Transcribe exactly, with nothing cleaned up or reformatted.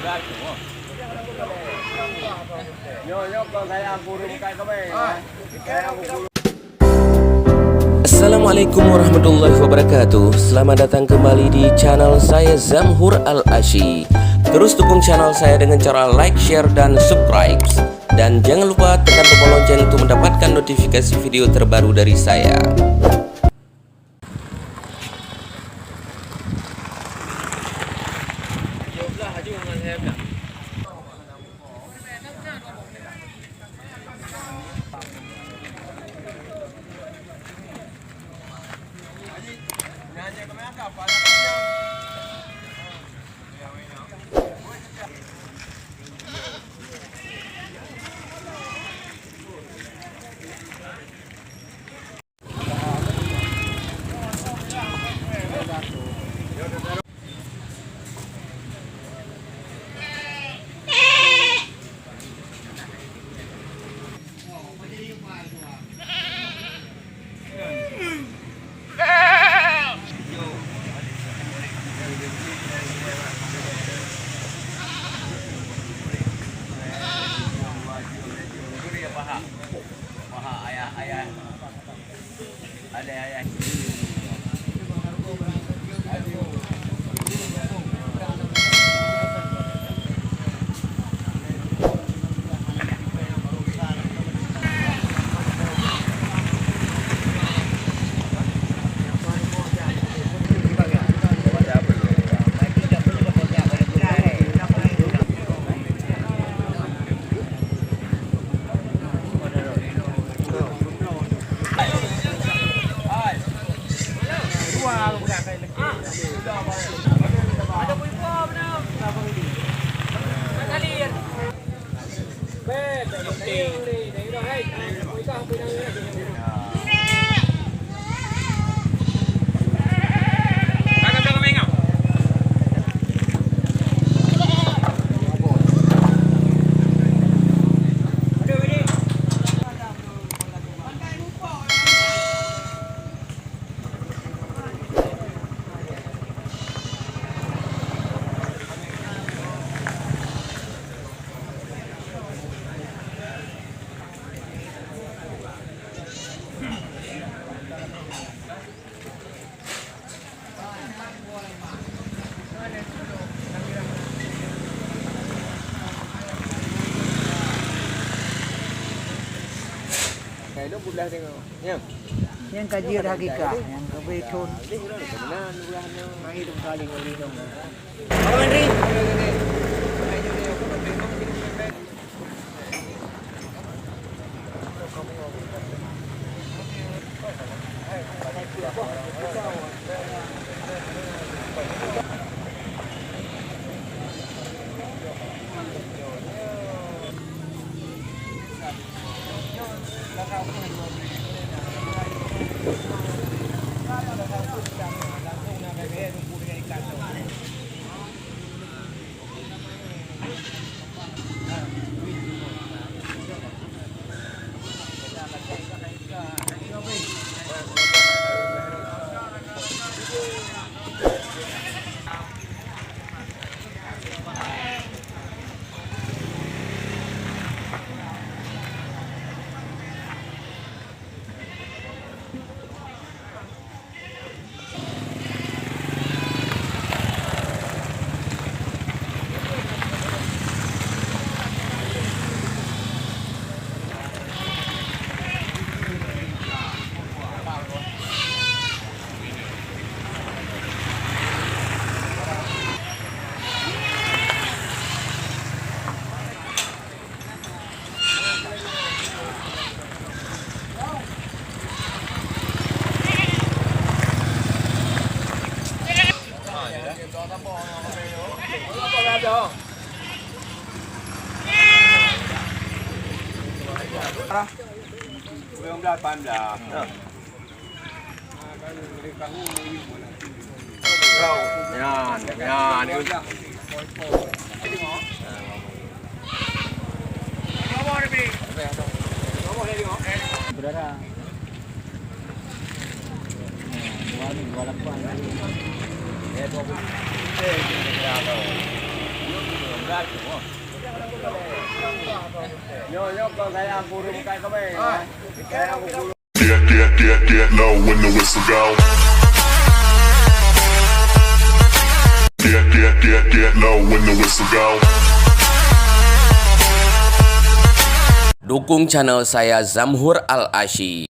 Assalamualaikum warahmatullahi wabarakatuh. Selamat datang kembali di channel saya, Zamhur Al Ashi. Terus dukung channel saya dengan cara like, share, dan subscribe. Dan jangan lupa tekan tombol lonceng untuk mendapatkan notifikasi video terbaru dari saya. Nyang ka jeuet hakikah, nyang ka beuthon. Mari dong saling ngon lindong. Nyan, nyan. Saudara. Dua ni, dua lapan. Eh, dua puluh. Nyoe, nyoe kon kaya guru bukan kami. Get, get, get, get low when the whistle go. Get, get, get, get low when the whistle go. Dukung channel saya, Zamhur Al Ashi.